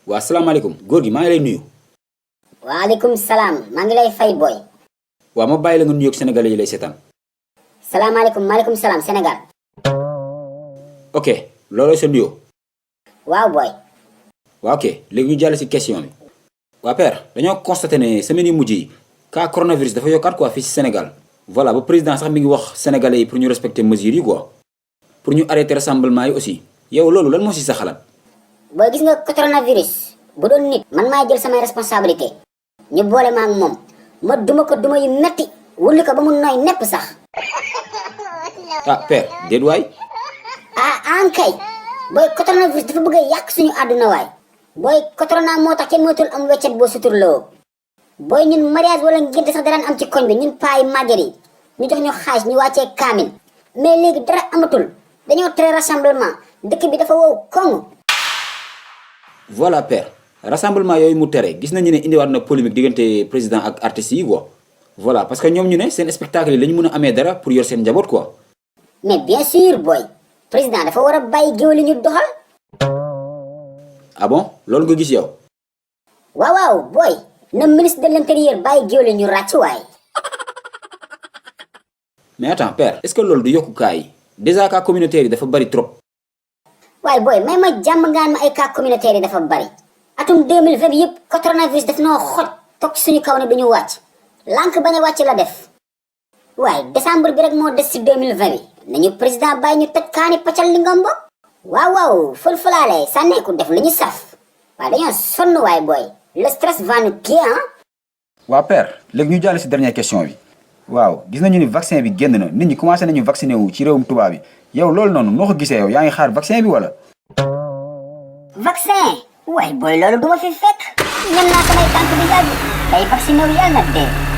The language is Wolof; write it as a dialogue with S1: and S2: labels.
S1: waa salaamaaleykum góor gi maa ngi lay nuyu.
S2: waaleykum salaam maa ngi lay fay boy.
S1: waa ma bàyyi la nga nuyoog sénégalais yi lay seetaan.
S2: salaamaaleykum maaleykum salaam Sénégal.
S1: ok looloo sa nuyoo.
S2: waaw boy.
S1: waa ok léegi ñu jàll si question bi. waa père dañoo constaté ne semaine yu mujj yi cas coronavirus dafa yokkaat quoi fii si Sénégal. voilà ba président sax mi ngi wax sénégalais yi pour ñu respecter mesures yi quoi. pour ñu arrêter rassemblement yi aussi. yow loolu lan moo si sa xalaat.
S2: booy gis nga coronavirus bu doon nit man maa jël samay responsabilité ñu boole ma ak moom ma duma ko duma yu metti wulli ko ba mu nooy nepp sax.
S1: ah père déet waay.
S2: ah ankay booy coronavirus dafa bëgg a yàq suñu àdduna waay. booy corona moo tax kenn mootul am weccet boo suturloo. booy ñun mariage wala ngénte sax daraan am ci koñ bi ñun paay màgget yi ñu jox ñu xaalis ñu wàccee kaamin mais léegi dara amatul dañoo tere rassemblement dëkk bi dafa wow koŋ.
S1: voilà père rassemblement yooyu mu tere gis nañu ne indiwaat na polémique diggante président ak artistes yi quoi. voilà parce que ñoom ñu ne seen spectacle yi la ñu mën a amee dara pour yor seen njaboot quoi.
S2: mais bien sûr boy président dafa war a bàyyi géwél ñu doxal.
S1: ah bon loolu nga gis yow.
S2: waaw waaw boy na ministre de l'intérieur bàyyi géwél ñu ràcc waay.
S1: mais attends père est-ce que loolu du yokku cas yi déjà cas communautaire yi dafa bari trop.
S2: waaye boy may ma jàmm ngaan ma ay cas communautaire yi dafa bari. atum 2020 bi yëpp coronavirus daf noo xoj toog suñu kaw ne duñu wàcc. lànk bañ a wàcc la def. waaye décembre bi rek moo des ci 2020 bi nañu président bàyyi ñu toj kaani paccal li ngombo. waaw waaw fël-fëlaale sànneeku def lu ñu saf. waaye dañoo sonn waay boy le stress va nous tuer ah.
S3: waa père léegi ñu jàll si dernière question bi. waaw gis nañu ni vaccin bi génn na nit ñi commencé nañu vacciné wu ci réewum tubaab bi yow loolu noonu noo ko gisee yow yaa ngi xaar vaccin bi wala.
S2: vaccin. waaye boy loolu duma fi fekk. ñam naa samay tànk bi yàgg. tey vacciné wu yàlla na dee.